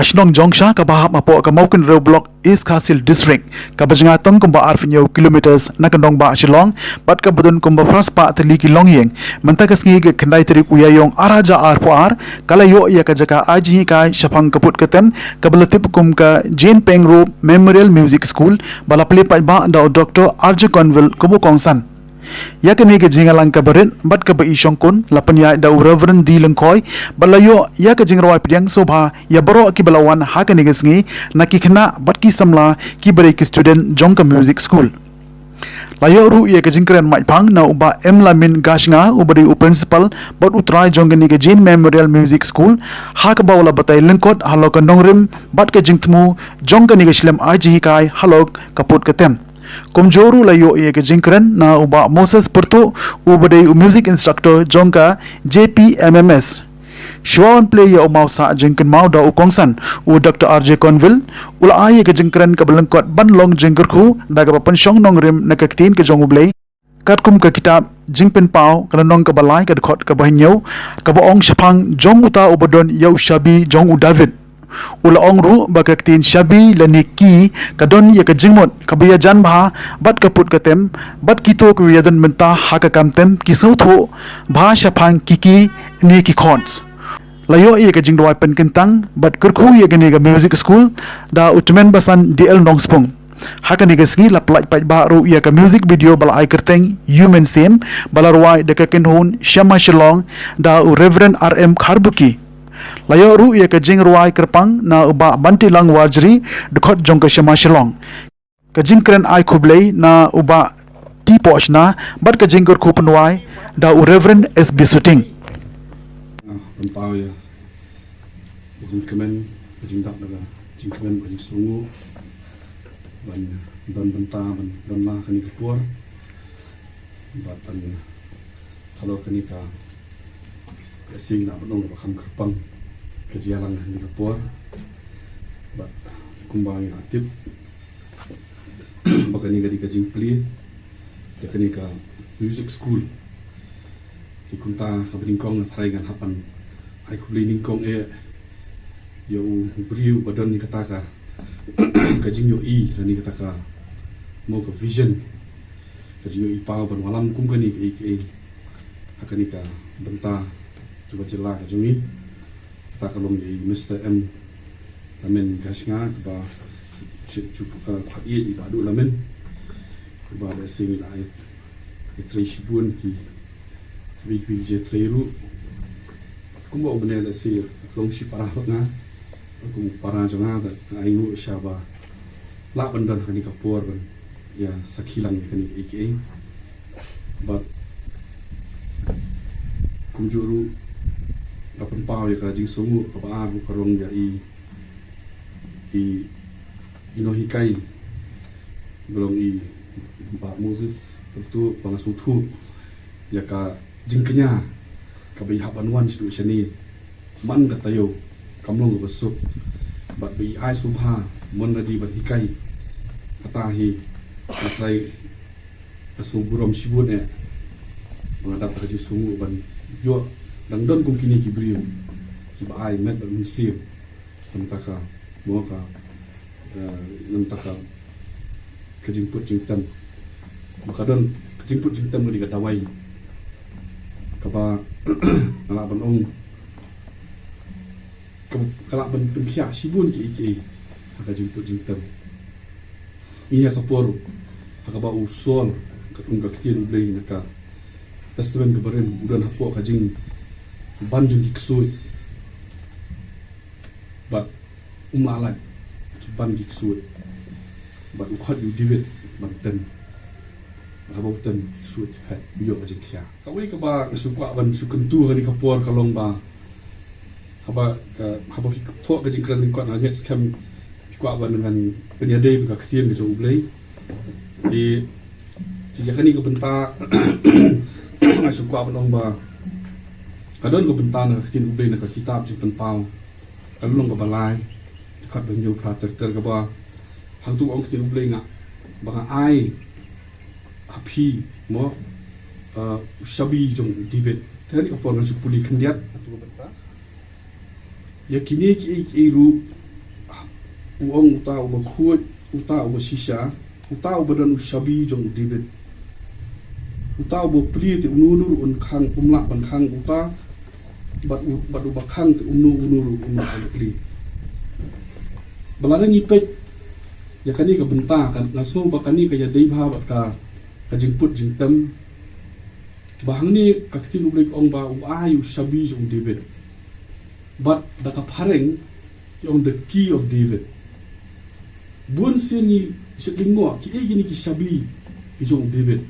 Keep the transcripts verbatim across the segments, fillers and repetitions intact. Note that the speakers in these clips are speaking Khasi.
Shnong Jongsha kaba hap hapoh ka Mawkynrew Block, East Khasi Hills District, kaba jngai tong kumba arphew hynñiew kilometers na ka nongbah Shillong, bad kaba don kumba phra spah tylli ki longïing. Mynta ka sngi ka khyndai tarik u Ïaïong ar hajar arphew ar, ka la ïoh ïa ka jaka ai jinghikai shaphang ka put ka tem, kaba la tip kum ka Jane Peng Rowe Memorial Music School, ba la plie paidbah da u Doctor R J Conville kum u kongsan. Ïa kane ka jingïalang kaba rit bad kaba i shongkun la pynïaid da u Reverend D Lyngkhoi, ba la ïoh ïa ka jingrwai pdiang sngewbha ïa baroh kiba la wan ha kane ka sngi, na ki khynnah bad ki samla kiba dei ki student jong ka music school. La ïoh ruh ïa ka jingkren maitphang na u Bah M Lamin Gashna, uba dei u principal bad u trai jong kane ka Jane Memorial Music School, ha kaba u la batai lyngkot halor ka nongrim bad ka jingthmu jong kane ka shlem ai jinghikai halor ka put ka tem. Kumjuh ruh la ïoh ïa ka jingkren na u Bah Moses Pyrtuh, uba dei u music instructor jong ka J P M M S. Shuwa ban plie ïa u mawsah jingkynmaw da u kongsan, u Doctor R J Conville u la ai ïa ka jingkren kaba lyngkot ban long jingkyrkhu da kaba pynshong nongrim na ka ktien ka jong U Blei. Katkum ka kitab Jingpynpaw, ka lynnong kaba lai, ka dkhot kaba hynñiew, kaba ong shaphang jong uta uba don ïa u shabi jong u David. U la ong ruh ba ka ktien shabi lane key ka don ïa ka jingmut kaba ïajan bha bad ka put ka tem, bad kito kiba ïadon bynta ha ka kam tem ki sngewthuh bha shaphang ki key ne ki chords. La ïoh ïa ka jingduwai pynkyntang bad kyrkhu ïa kane ka music school da u tymmen basan D L Nongspung. Ha kane ka sngi la pyllait paidbah ruh ïa ka music video ba la ai kyrteng Ym Mynsiem, ba la rwai da ka kynhun Shama Shillong da u Reverend R M Kharbuki. La ïoh ruh ïa ka jingrwai kyrpang na u Bah Bantilang Warjri, dkhot jong ka Shama Shillong. Ka jingkren ai khublei na u Bah T Pohshna bad ka jingkyrkhu pynduwai da u Reverend S B Suting. Pynpaw ïa ka jingkmen, ka jingdap, ka jingkmen, ka jingsngewnguh ban don bynta, ban don la kane ka por. Bad ban halor kane ka, ka sing na ban ong ba kham kyrpang ka jingïalang kane ka por. Bad kumba ngi la tip ba kane ka dei ka jingplie ïa kane ka music school. Te kumta kaba nyngkong nga tharai ngan hap ban ai khublei nyngkong eh ïa u briew ba don ïa kata ka, ka jingïohi, ïa kata ka, mo, ka vision, ka jingïohi paw ban wallam kum kane kaei kaei ha kane ka bynta jong ka jylla ka jong ngi. Kata ka long ïa i Mister M Lamin Gashna, kaba shu, shu, ka, ka ïa i Bah Duh Lamin, kaba lehse ngi la ïa trei shibun ki, kiwei kiwei ki jingtrei ruh. Kumba u mynne lehse long shi para hok nga, kum para jong nga, bad nga ainguh sha ba lah ban don ha kane ka por ban ïa sakhi lang ïa kane kaei kaei. Bad kumjuh ruh nga pynpaw ïa ka jingsngewnguh kaba ar ruh ka long ïa i, i, i nonghikai ba long i Bah Moses, Pyrtuh, ba nga sngewthuh ïa ka jingkñia kaba i hap ban wan shaduh shane man ka taïew, kam long kaba suk. Bad ba i ai sngewbha mon la dei ban hikai. Kata hi nga tharai ka sngewburom shibun eh ba nga dap da ka jingsngewnguh ban ïoh dang don kum kine ki briew kiba ai met bad mynsiem. Namar ka, mo, ka, eh, namar ka, ka jingput jingtem. Ba ka don ka jingput jingtem ka dei ka dawai kaba nga lah ban ong ka, ka lah ban pynkhiah shibun kiei kiei ha ka jingput jingtem. Ngi ïa ka por ha kaba u Saul, katkum ka ktien U Blei na ka Testament kaba rim, u don hapoh ka jingban jong ki ksuid. Bad um lah lait ban ki ksuid. Bad u khot ïa u David ban tem. Bad haba u tem ki ksuid ki phet, u ïoh ka jingkhiah. Kawei kaba nga shu kwah ban shu kyntu ha kane ka por ka long ba haba ka, haba phi thoh ka jingkren lyngkot ha miet skhem, phi kwah ban ngan pynïadei bad ka ktien ka jong U Blei. Te, te ïa kane ka bynta nga shu kwah ban ong ba ka don ka bynta na ka ktien U Blei na ka kitab Jingpynpaw, ka lynnong kaba lai, dkhot ba hynñiew phra ter ter, kaba hangto ong ktien U Blei, nga, ba nga ai ha phi, mo, eh, u shabi jong u David. Te kane ka por ngan shu pule khyndiat. Ïa kine kiei kiei ruh U ong uta uba khuid, uta uba shisha, uta uba don u shabi jong u David. Uta uba plie te uno uno ruh un khang, um lah ban khang uta, bad u, bad uba khang te uno uno ruh um lah ban plie. Ba lada ngi peit ïa kane ka bynta, kan nga sngew ba kane ka ïadei bha bad ka, ka jingput jingtem. Ba hangne ka ktien U Blei ka ong ba u ai u shabi jong u David. Bad da ka phareng ki ong the key of David. Bun sien ngi shait lyngngoh kiei kine ki shabi ki jong u David.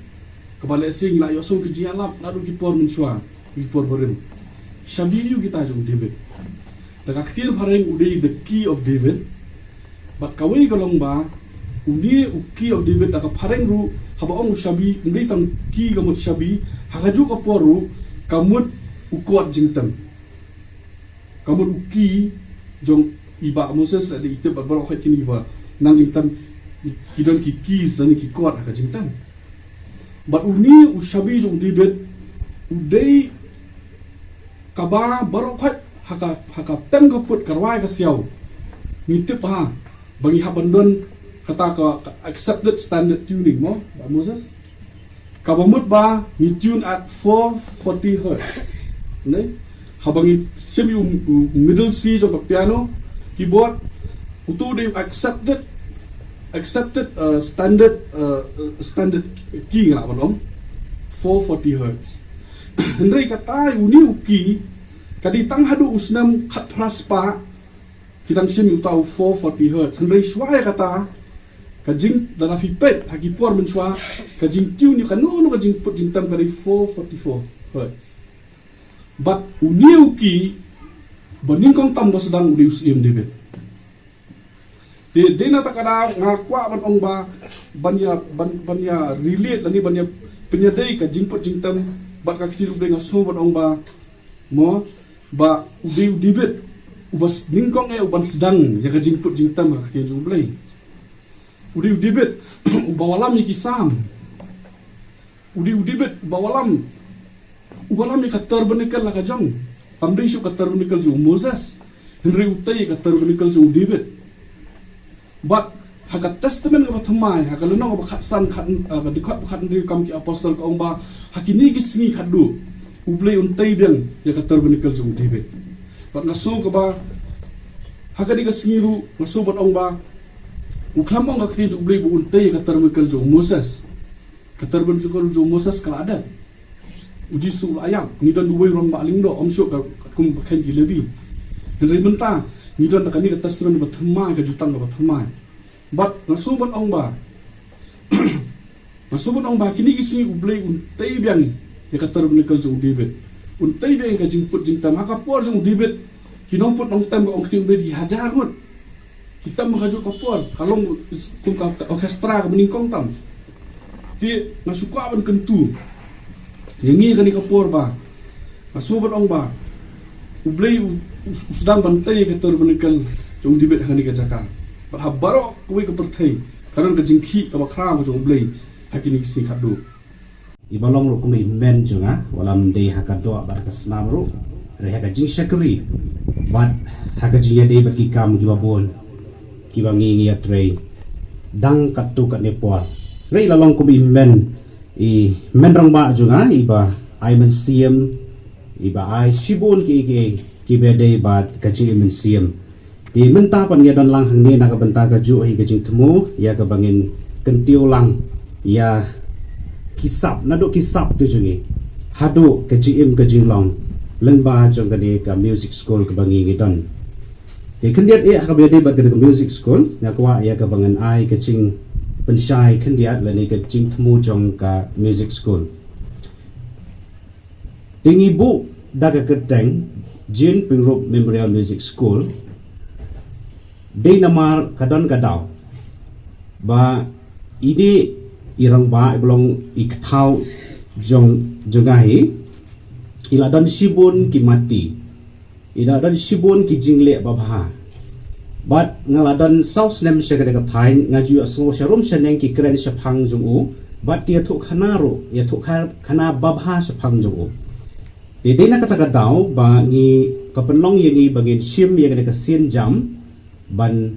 Kaba lehse ngi la ïohsngew ki jingïalap naduh ki por mynshuwa, ki por barim. Ki shabi aïu kita jong u David? Da ka ktien phareng u dei the key of David. Bad kawei ka long ba une u key of David da ka phareng ruh, haba ong u shabi, ym dei tang key ka mut shabi, ha kajuh ka por ruh ka mut u kot jingtem. Ka mut u key jong i Bah Moses, la dei i tip bad baroh khoit kine ba nang jingtem, ki don ki keys lane ki kot ha ka jingtem. Bad une u shabi jong u David u dei kaba baroh khoit ha ka, ha ka tem ka put, ka rwai ka siaw, ngi tip ha ba ngi hap ban don kata ka, ka accepted standard tuning mo, Bah Moses. Kaba mut ba ngi tune at four forty hertz. Ne? Haba ngi shim ïa u, u middle C jong ka piano, keyboard, uto u dei u accepted, accepted, uh, standard, uh, uh, standard key, nga lah ban ong, four forty hertz. Hynrei kata une u key ka dei tang haduh u snem khatphra spah ki dang shim ïa uta u four forty hertz. Hynrei shuwa ïa kata, ka jing, lada phi peit ha ki por mynshuwa, ka jingtune ïa kano kano ka jingput jingtem ka dei four forty-four hertz. Bad une u key ba nyngkong tam ba sdang u dei u Syiem David. Te dei na kata ka daw nga kwah ban ong ba, ban ïa, ban, ban ïa relate lane ban ïa pynïadei ka jingput jingtem bad ka ktien U Blei, nga sngew ban ong ba, mo, ba u dei u David uba s-, nyngkong eh uban sdang ïa ka jingput jingtem ha ka ktien jong U Blei. U dei u David uba wallam ïa ki Salm. U dei u David uba wallam, uba lam ïa ka tabernacle la ka jong. Kam dei shuh ka tabernacle jong u Moses, hynrei u tei ïa ka tabernacle jong u David. Bad ha ka Testament kaba thymmai, ha ka lynnong kaba khatsan, khat, ah, ka dkhot ba khathynriew Kam ki Apostol ka ong ba ha kine ki sngi khatduh U Blei un tei biang ïa ka tabernacle jong u David. Bad nga sngew kaba ha kane ka sngi ruh nga sngew ban ong ba u khlem ong ka ktien jong U Blei ba un tei ïa ka tabernacle jong u Moses. Ka tabernacle jong u Moses ka la dep. U Jisu u la ïap, ngi don uwei u rangbah lyngdoh, ym shuh ka, kum ba kheiñ ki Lebi. Hynrei mynta ngi don da kane ka Testament ba thymmai, ka Jutang kaba thymmai. Bad nga sngew ban ong ba, nga sngew ban ong ba kine ki sngi U Blei un tei biang ïa ka tabernacle jong u David. Un tei biang ïa ka jingput jingtem. Ha ka por jong u David, ki nongput nongtem, ka ong ka ktien U Blei, ki hajar ngut. Ki tem ha kajuh ka por, ka long kum ka, ka orchestra kaba nyngkong tam. Te nga shu kwah ban kyntu ïa ngi ha kane ka por ba nga sngew ban ong ba U Blei u, u, u sdang ban tei ïa ka tabernacle jong u David ha kane ka jaka. Bad ha baroh kawei ka pyrthei ka don ka jingkhih kaba khraw ka jong U Blei ha kine ki sngi khatduh. Iba long ruh kum i hynmen jong nga, wallam dei ha ka doh bad ha ka snam ruh, hynrei ha ka jingshakri bad ha ka jingïadei bad ki kam kiba bun kiba ngi ngi ïatrei dang katto katne por. Hynrei la long kum i hynmen, i hynmen rangbah jong nga, iba ai mynsiem, iba ai shibun ki, ki, kiba dei bad ka jingim mynsiem. Te mynta pat ngi ïa don lang hangne na ka bynta kajuh hi ka jingthmu ïa kaba ngin kyntiew lang ïa ki sap, naduh ki sap tu jong ngi haduh ka jingim ka jinglong lyngba jong kane ka music school kaba ngi ngi don. Te khyndiat eh ha kaba ïadei bad kane ka music school, nga kwah ïa kaba ngan ai ka jingpynshai khyndiat lane ka jingthmu jong ka music school. Te ngi buh da ka kyrteng Jane Pyngrope Memorial Music School. Dei namar ka don ka daw ba ine i rangbah iba long i kthaw jong, jong nga hi, i la don shibun ki mati. I la don shibun ki jingleh babha. Bad nga la don saw snem sha kane ka thaiñ, nga ju ïohsngew sharum shaneng ki kren shaphang jong u bad ki ïathuh khana ruh, ïathuh kha-, khana babha shaphang jong u. Te dei na kata ka daw ba ngi, ka pynlong ïa ngi ba ngin shim ïa kane ka sienjam ban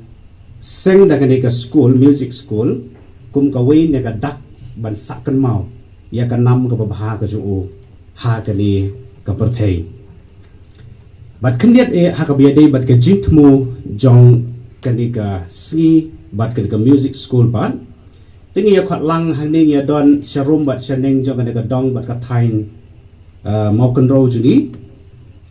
seng da kane ka school, music school, kum kawei na ka dak ban sah kynmaw ïa ka nam kaba bha ka jong u ha kane ka pyrthei. Bad khyndiat eh ha kaba ïadei bad ka jingthmu jong kane ka sngi bad kane ka music school pat, te ngi ïa khot lang hangne, ngi ïa don sharum bad shaneng jong kane ka dong bad ka thaiñ, uh, Mawkynrew jong ngi.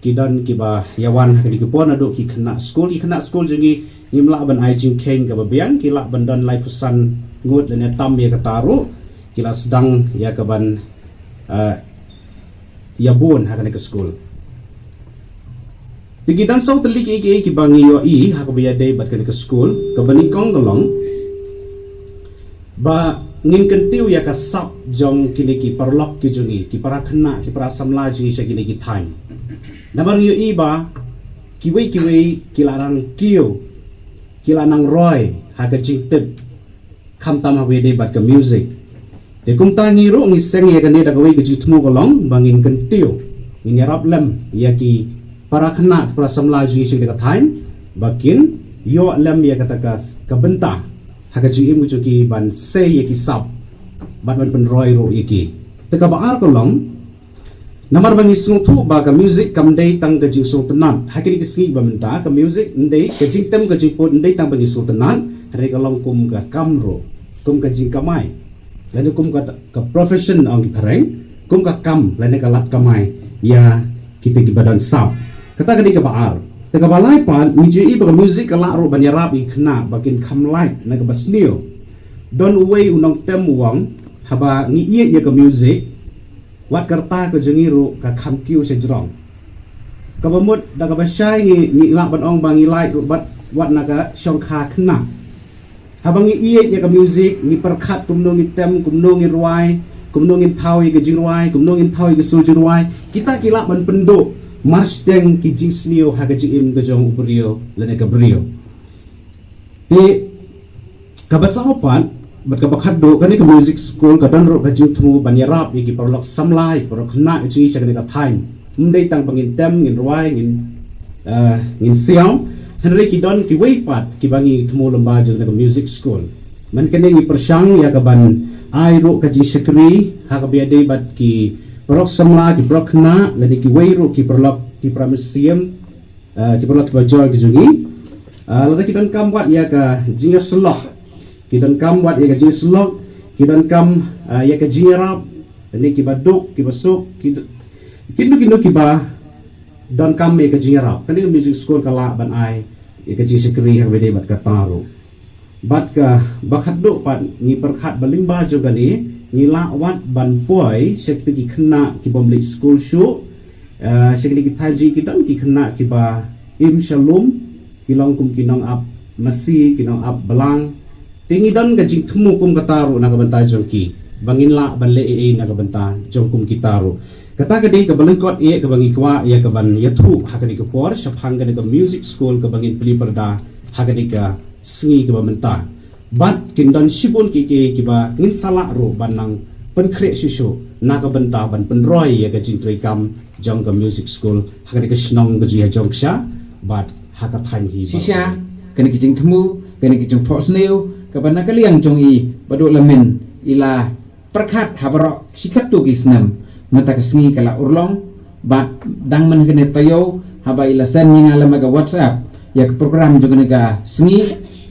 Ki don kiba ïa wan ha kane ka por naduh ki khynnah skul, ki khynnah skul jong ngi ngim lah ban ai jingkheiñ kaba biang, ki lah ban don laiphew san ngut lane tam ïa kata ruh, ki la sdang ïa ka ban, uh, ïa bun ha kane ka skul. Te ki dang saw tylli kiei kiei kiba ngi ïohi ha kaba ïadei bad kane ka skul, kaba nyngkong ka long ba ngin kyntiew ïa ka sap jong kine ki paralok ki jong ngi, ki para khynnah, ki para samla jong ngi sha kine ki thaiñ. Namar ngi ïohi ba kiwei kiwei ki la nang kiew, ki la nang roi ha ka jingtip, khamtam ha kaba ïadei bad ka music. Te kumta ngi ruh ngi seng ïa kane da kawei ka jingthmu ka long ba ngin kyntiew, ngin ïarap lem ïa ki para khynnah, para samla jong ngi sha kane ka thaiñ ba kin ïoh lem ïa kata ka, ka bynta ha ka jingim ka jong ki ban sei ïa ki sap bad ban pynroi ruh ïa ki. Te kaba ar ka long, namar ba ngi sngewthuh ba ka music kam dei tang ka jingsngewtynnat. Ha kine ki sngi ba mynta ka music ym dei, ka jingtem ka jingput ym dei tang ba ngi sngewtynnat, hynrei ka long kum ka kam ruh, kum ka jingkamai, lane kum ka, ka profession ong ki phareng, kum ka kam lane ka lad kamai ïa kita kiba don sap. Kata ka dei kaba ar. Te kaba lai pat, ngi ju ïohi ba ka music ka lah ruh ban ïarap ïa ki khynnah ba kin kham lait na kaba sniew. Don uwei u nongtem u ong, haba ngi ïeit ïa ka music, wat ka rta ka jong ngi ruh ka kham kiew sha jrong. Kaba mut da kaba shai ngi, ngi lah ban ong ba ngi lait ruh bad wat na ka shongkha khynnah. Haba ngi ïeit ïa ka music, ngi pyrkhat kumno ngi tem, kumno ngi rwai, kumno ngin thaw ïa ka jingrwai, kumno ngin thaw ïa ka sur jingrwai. Kita ki lah ban pynduh marshiteng ki jingsniew ha ka jingim ka jong u briew lane ka briew. Te kaba saw pat bad kaba khatduh, kane ka music school ka don ruh ka jingthmu ban ïarap ïa ki paralok samla, ïa ki paralok khynnah jong ngi sha kane ka thaiñ. Ym dei tang ba ngin tem, ngin rwai, ngin, eh, ngin siaw, hynrei ki don kiwei pat kiba ngi thmu lyngba jong kane ka music school. Man kane ngi pyrshang ïa ka ban ai ruh ka jingshakri ha kaba ïadei bad ki paralok samla, ki paralok khynnah, lane kiwei ruh ki paralok, ki para mynsiem, eh, ki paralok kiba joi ki jong ngi. Eh, lada ki donkam wat ïa ka jingïasyllok, ki donkam wat ïa ka jingïasyllok, ki donkam, eh, ïa ka jingïarap, lane kiba duk, kiba suk, ki do-, kino kino kiba donkam ïa ka jingïarap, kane ka music school ka lah ban ai ïa ka jingshakri ha kaba ïadei bad kata ruh. Bad kaba khatduh pat, ngi pyrkhat ba lyngba jong kane ngi lah wat ban poi sha kita ki khynnah ki bym leit skul shuh, eh, sha kita ki thaiñ jong ngi ki don ki khynnah kiba im sha lum, ki long kum ki nongap masi, ki nongap blang. Te ngi don ka jingthmu kum kata ruh na ka bynta jong ki, ba ngin lah ban leh ei ei na ka bynta jong kum kita ruh. Kata ka dei kaba lyngkot eh kaba ngi kwah ïa ka ban ïathuh ha kane ka por shaphang kane ka music school kaba ngin plie pyrda ha kane ka sngi kaba mynta. Bad kin don shibun kiei kiei kiba ngin sa lah ruh ban nang pynkhreh shuh shuh na ka bynta ban pynroi ïa ka jingtrei kam jong ka music school ha kane ka shnong ka jong i ha Jongksha bad ha ka thaiñ hi baroh. Shisha kane ka jingthmu, kane ka jingphohsniew kaba na ka liang jong i Bah Duhlamin i la pyrkhat ha baroh shi katto ki snem. Mynta ka sngi ka la urlong, bad dang mynne kane taïew, haba i la send ïa nga lem ha ka WhatsApp ïa ka program jong kane ka sngi,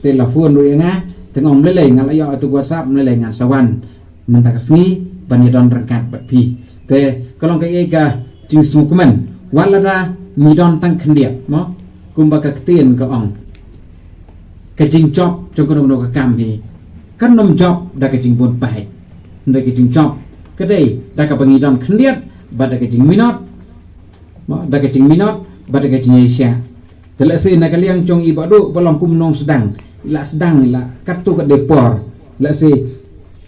te la phone ruh ïa nga, te nga ong, "Ym lei lei, nga la ïoh ïa uto u WhatsApp, ym lei lei, nga sa wan mynta ka sngi ban ïadon ryngkat bad phi." Te ka long kaei ka jingsngewkmen, wat lada ngi don tang khyndiat, mo? Kumba ka ktien ka ong, ka jingjop jong kano kano ka kam hi kan ym jop da ka jingbun paid. Hynrei ka jingjop ka dei da kaba ngi don khyndiat bad da ka jingminot, mo, da ka jingminot bad da ka jingïaishah. Te lehse na ka liang jong i Bah Duh ba long kum u nongsdang, i la sdang, i la katto katne por, lehse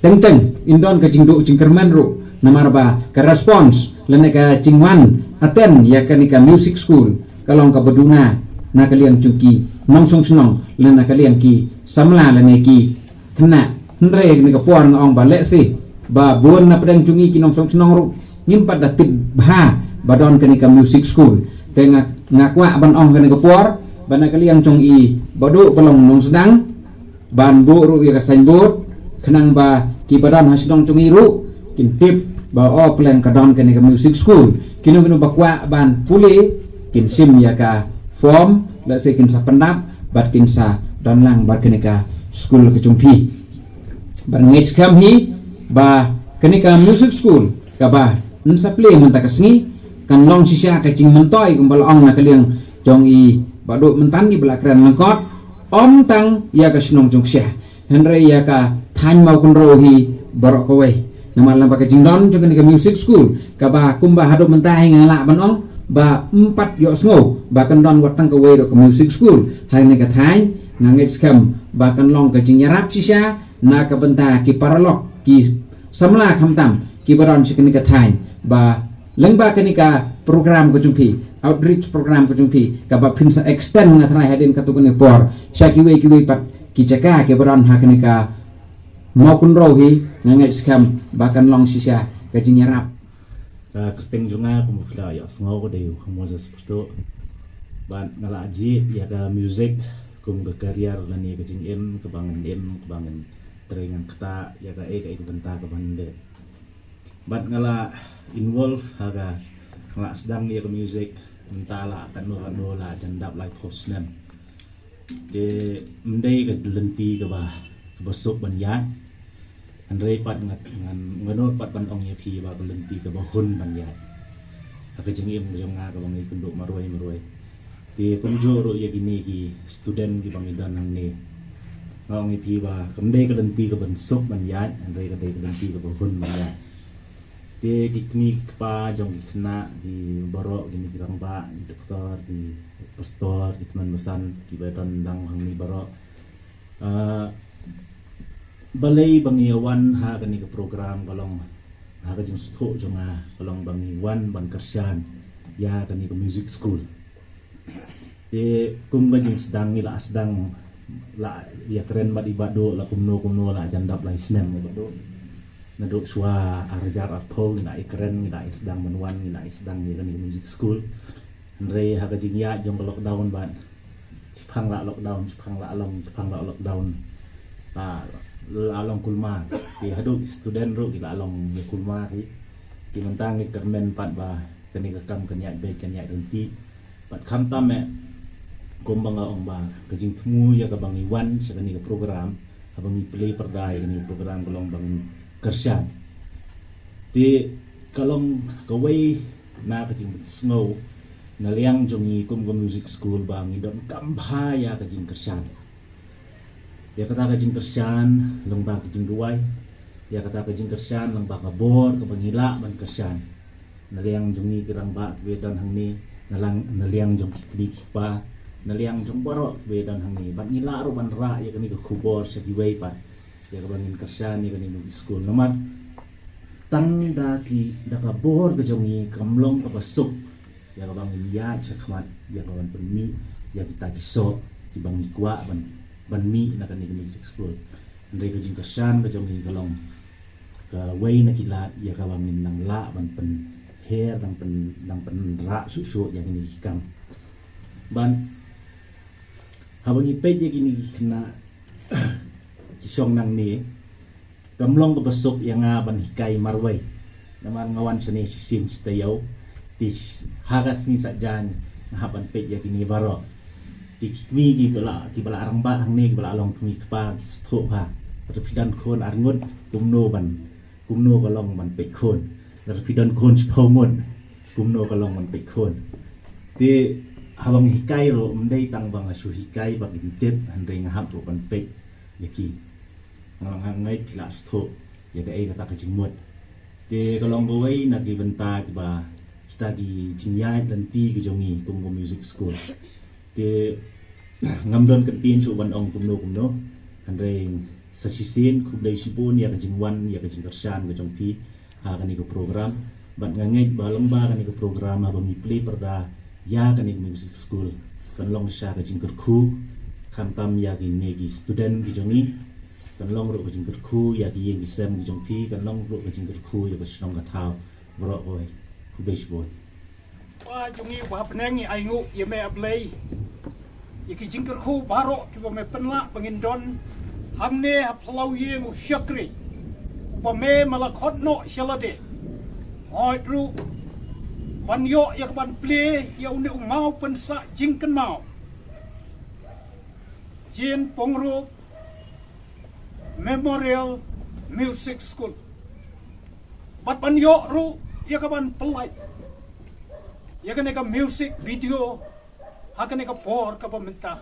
teng teng in don ka jingduh jingkyrmen ruh, namar ba ka response lane ka jingwan attend ïa kane ka music school ka long kaba duna na ka liang jong ki nongshong shnong lane na ka liang ki samla lane ki khynnah. Hynrei kane ka por nga ong ba lehse ba bun na pdeng jong ngi ki nongshong shnong ruh ngim pat da tip bha ba don kane ka music school. Te nga, nga kwah ban ong kane ka por ba na ka liang jong i Bah Duh ba long nongsdang, Ban buh ruh ïa ka signboard, khnang ba ki ba don ha shnong jong ngi ruh kin tip ba, oh, pleng ka don kane ka music school. Kino kino ba kwah ban pule kin shim ïa ka form, lehse kin sa pyndap bad kin sa don lang bad kane ka school ka jong phi. Bad ngeit skhem hi ba kane ka music school kaba yn sa plie mynta ka sngi kan long shisha ka jingmyntoi kumba la ong na ka liang jong i Bah Duh mynta, i ba la kren lyngkot, ym tang ïa ka shnong Jongksha, hynrei ïa ka thaiñ Mawkynrew hi baroh kawei. Namar lyngba ka jingdon jong kane ka music school kaba kumba haduh mynta hi nga lah ban ong ba ym pat ïohsngew ba kan don wat tang kawei ruh ka music school ha kane ka thaiñ. Nga ngeit skhem ba kan long ka jingïarap shisha na ka bynta ki paralok, ki samla khamtam ki ba don sha kane ka thaiñ, ba lyngba kane ka program ka jong phi, outreach program ka jong phi, kaba phin sa extend, nga tharai, hadien katto katne por sha kiwei kiwei pat ki jaka ki ba don ha kane ka Mawkynrew hi. Nga ngeit skhem ba kan long shisha ka jingïarap. Ka kyrteng jong nga, kumba phi la ïohsngew, ka dei u Moses Pyrtuh. Bad nga la jied ïa ka music kum ka career lane ka jingim kaba ngan im, kaba ngan trei, ngan ktah ïa kaei kaei ka bynta kaba ngan leh. Bad nga la involve ha ka, nga la sdang ïa ka music mynta la katno katno, la jan dap laiphew snem. Te ym dei ka lynti kaba, kaba suk ban ïaid. Hynrei pat ngan, ngan, ngan nud pat ban ong ïa phi ba ka lynti kaba hun ban ïaid ha ka jingim jong nga kaba nga ïakynduh marwei marwei. Te kumjuh ruh ïa kine ki student kiba ngi don hangne, nga ong ïa phi ba kam dei ka lynti kaba suk ban ïaid, hynrei ka dei ka lynti kaba hun ban ïaid. Te ki kmie ki kpa jong ki khynnah, ki baroh kine ki rangbah, ki doktor, ki pastor, ki tymmen basan kiba don lang hangne baroh. Ah, balei ba ngi ïa wan ha kane ka program ka long, ha ka jingsngewthuh jong nga ka long ba ngi wan ban kyrshan ïa kane ka music school. Te kum ka jingsdang ngi la sdang, la ïakren bad i Bah Duh la kumno kumno, la jan dap lai snem i Bah Duh. Naduh shuwa ar hajar arphew ngi la ïakren, ngi la sdang ban wan, ngi la sdang ïa kane ka music school. Hynrei ha ka jingïaid jong ka lockdown bad, shiphang la lockdown, shiphang la long, shiphang la lockdown, la, la long kulmar. Te haduh ki student ruh ki la long ïa kulmar hi. Te mynta ngi kyrmen pat ba kane ka kam kan ïaid beit, kan ïaid ryntih. Bad khamtam eh, kumba nga ong ba ka jingthmu ïa kaba ngi wan sha kane ka program, haba ngi plie pyrda ïa kane ka program ka long ba ngi kyrshan. Te ka long kawei na ka jingsngew na liang jong ngi kum ka music school ba ngi donkam bha ïa ka jingkyrshan. Ïa kata ka jingkyrshan lyngba ka jingduwai, ïa kata ka jingkyrshan lyngba ka bor kaba ngi lah ban kyrshan. Na liang jong ngi ki rangbah kiba don hangne, na lang, na liang jong ki kmie ki kpa, na liang jong baroh kiba don hangne. Bad ngi lah ruh ban rah ïa kane ka khubor sha kiwei pat, ïa kaba ngin kyrshan ïa kane ka music school. Namar tang da ki, da ka bor ka jong ngi kam long kaba suk ïa kaba ngin ïaid shakhmat, ïa kaba pynmih ïa kita ki soh kiba ngi kwah ban, ban mih na kane ka music school. Hynrei ka jingkyrshan ka jong ngi ka long kawei na ki lad ïa kaba ngin nang lah ban pynher, nang pyn, nang pynrah shuh shuh ïa kine ki kam. Bad haba ngi peit ïa kine ki khynnah ki shong nangne, kam long kaba suk ïa nga ban hikai marwei. Namar nga wan shane shisien shi taïew. Te ha ka sngi Saitjaiñ nga hap ban peit ïa kine baroh. Te ki kmie kiba la, kiba la rangbah hangne, kiba la long kmie kpa, ki sngewthuh bha. Lada phi don khun ar ngut, kumno ban, kumno ka long ban peit khun. Lada phi don khun shiphew ngut, kumno ka long ban peit khun. Te haba nga hikai ruh, ym dei tang ba nga shu hikai ba kin tip, hynrei nga hap ruh ban peit ïa ki. Nga, nga ngeit phi la sngewthuh ïa kaei kata ka jingmut. Te ka long kawei na ki bynta kiba, kita ki jingïaid lynti ki jong ngi kum ka music school. Te ngam don kyntien shuh ban ong kumno kumno, hynrei sa shisien khublei shibun ïa ka jingwan, ïa ka jingkyrshan ka jong phi ha kane ka program. Bad nga ngeit ba lyngba kane ka program, haba ngi plie pyrda ïa kane ka music school, kan long shisha ka jingkyrkhu, khamtam ïa kine ki student ki jong ngi, kan long ruh ka jingkyrkhu ïa ki ïing ki sem ki jong phi, kan long ruh ka jingkyrkhu ïa ka shnong ka thaw baroh kawei. Khublei shibun. Kpa jong ngi uba ha bneng, ngi ainguh ïa me, A Blei, ïa ki jingkyrkhu baroh kiba me pynlah ba ngin don Hangne ha phyllaw ïing u shakri uba me ma la khot noh sha lade. Hooid ruh ban ïoh ïa ka ban plie ïa une u maw pynsah jingkynmaw. Jin Pongrup Memorial Music School. Bad ban ïoh ruh ïa ka ban pynlait ïa kane ka music video ha kane ka por kaba mynta.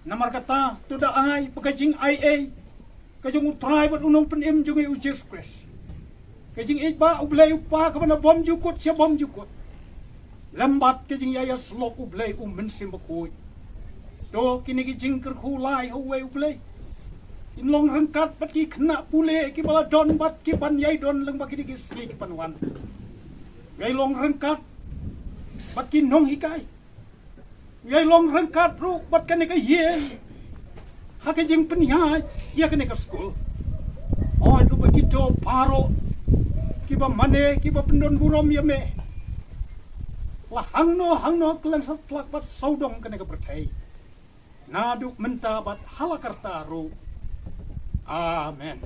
Namar kata to da ai ba ka jingaiei ka jong U Trai bad U Nongpynim jong ngi U Jisu Khrist, ka jingïeit ba U Blei U Kpa kaba na bymjukut sha bymjukut, lem bad ka jingïaïasyllok U Blei U Mynsiem Bakhuid. To kine ki jingkyrkhu lai ha uwei U Blei kin long ryngkat bad ki khynnah pule kiba la don bad ki ban ïai don lyngba kine ki sngi ki ban wan. Ïai long ryngkat bad ki nonghikai. Ïai long ryngkat ruh bad kane ka ïing ha ka jingpynïaid ïa kane ka skul. Hooid ruh bad kito baroh kiba mane kiba pyndon burom ïa me la hangno hangno kylleng satlak bad sawdong kane ka pyrthei, naduh mynta bad ha la karta ruh. Amen.